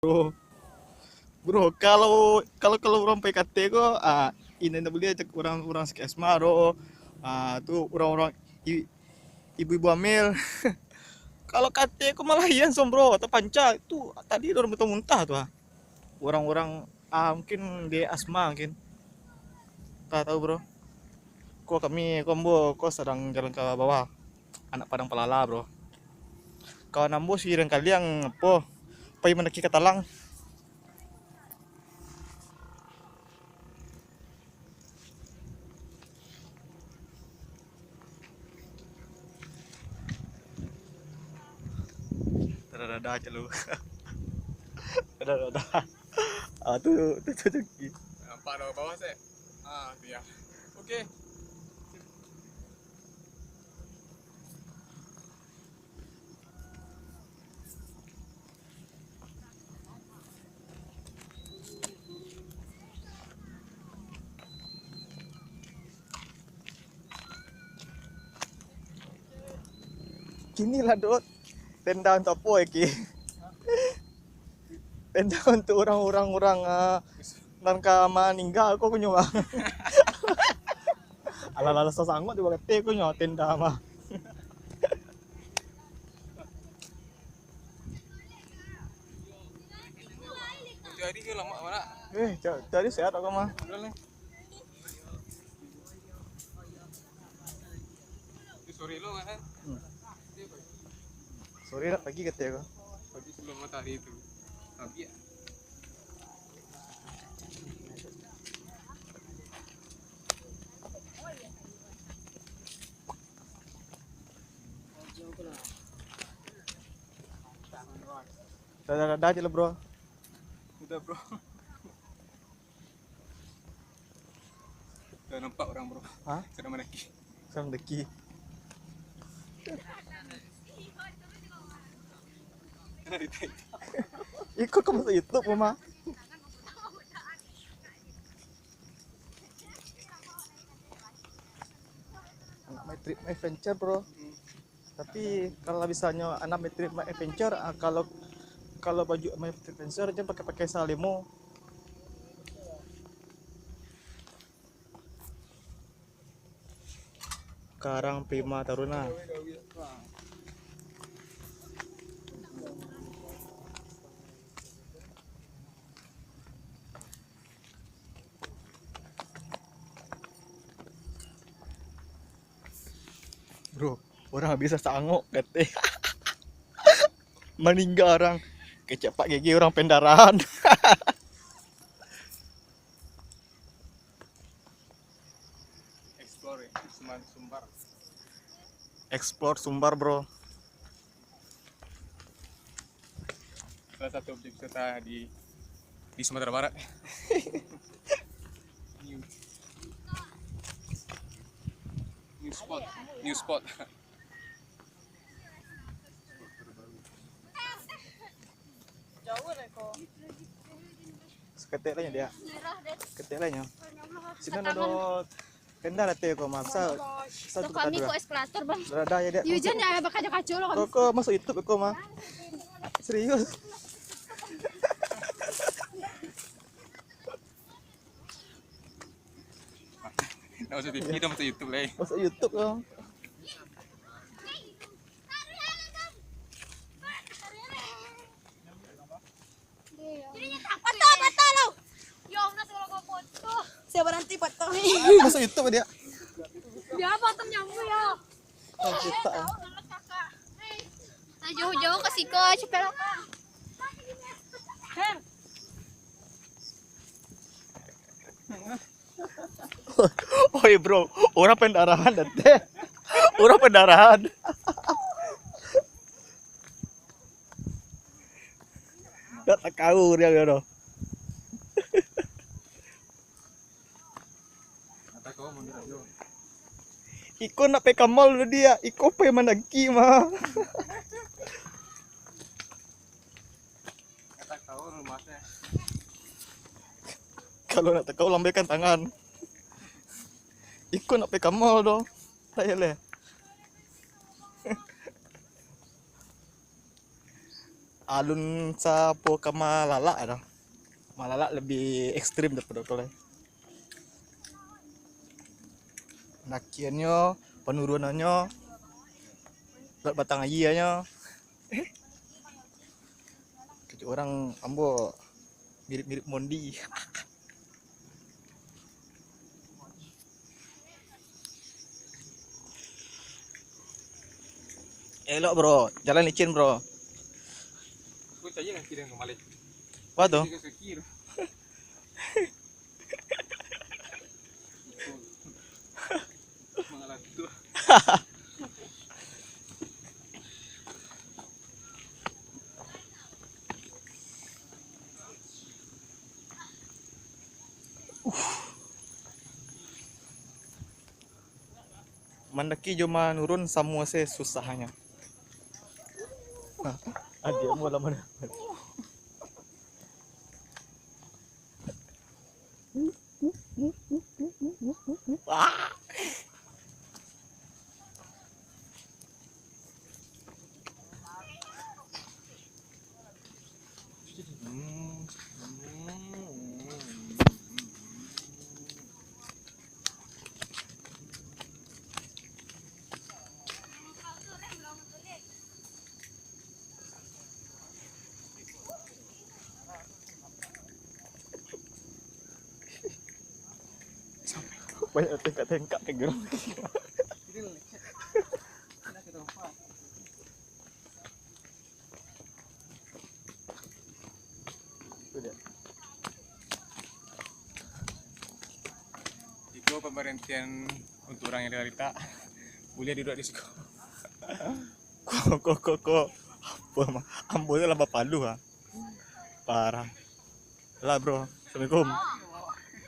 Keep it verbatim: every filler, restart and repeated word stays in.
Bro. Bro, kalau, kalau, kalau urang pai ka ateh ko, ah, indak, indak buliah cak urang, urang sakik asma doh. Ah, tu urang-urang i-, ibu-ibu hamil. Kalau ka ateh ko malah hian som, bro, tapanca. Tu tadi urang muntah-muntah tu, ah. Urang-urang, ah, mungkin di asma mungkin. Ka tahu, bro. Ko kami, ko ambo, ko sadang jalan ka bawah. Anak Padang Palala, bro. Kawan ambo si Irang Kaliang, apo, pai mandaki ka talang. Tada-tada aja lu. Tada-tada. Ah, tu, tu, tu, tu. Nampak dah bawah, Sek? Ah, tu ya. Okey. Kini lah, Dot. Tenda untuk apo, Eki? Tenda untuk urang-urang, urang, ah, nan ka maningga ko kunyo, Bang. Alah-alah sasanguak di bakate kunyo tenda mah. Tiap hari ke lamak, Bang? Eh, tiap, tiap hari sehat aku mah. Alhamdulillah. Sorry lo kan? Hmm. Sorry nak pagi kata aku. Pagi sebelum matahari tu. Tapi ya. Dadah-dadah aja lah, bro. Udah, bro. Dah nampak orang, bro. Hah? Sedang mendaki. Sedang mendaki. Iko ka masuk YouTube, Mama. Anak My Trip My Adventure, bro. Hmm. Tapi kalau misalnyo anak My Trip My Adventure, ah, kalau, kalau baju My Trip Adventure, jan pakai-pakai salimo. Karang Prima Taruna. Bro, orang bisa sangok kate. Maningga orang. Kecek pak gigi orang pendarahan. Explore, ya, Sumbar, Sumbar. Explore Sumbar, bro. Salah satu objek wisata di, di Sumatera Barat. New, new spot, new spot. Jauh lah ko. Saketek lah nyo, Diak. Saketek lah nyo. Sinan ado tenda lah teh ko, Mam. Sa-, sa-, tu kami ko eskalator, Bang. Rada ya, Diak. Yu jan ya, bakal kaco lo. Ko, ko masuk YouTube ko, Mam. Serius. Nak masuk T V, dah masuk YouTube lah, eh. Masuk YouTube ko. Patah, patah lo. Ya Allah, segala kau potong. Saya berhenti potong ni. Masuk YouTube dia. Dia potong nyamuk ya. Oh, kita. Nah, jauh-jauh ke siko, cepet lah. Her. Oi, bro, urang pendarahan dah teh. Urang pendarahan. Dak takau dia, dia tu. Iko nak pai ka mall dulu dia, iko pai mandaki mah. Kalau nak takau, lambaikan tangan. Iko nak pai ka mall doh. Tak ya leh. alun sapo ka malalak ado. Malalak lebih ekstrim daripado ko lai. Pandakiannyo, panurunannyo, lewat batang ayianyo. Kecek urang ambo mirip-mirip Mondi. Elok, bro. Jalan licin, bro. Aku cari kaki dia kembali. Apa tu? Tiga kaki tu. Mengalah tu. Mandaki jo manurun samo se susahnyo. Adiak mu lah mana? Banyak tengkak-tengkak ka gerang. Iko pambarentian untuk urang yang darita. Buliah duduak di siko. Ko, ko, ko, ko. Apo mah? Ambo tu lah bapaluah, ah. Parah. Lah, bro. Assalamualaikum.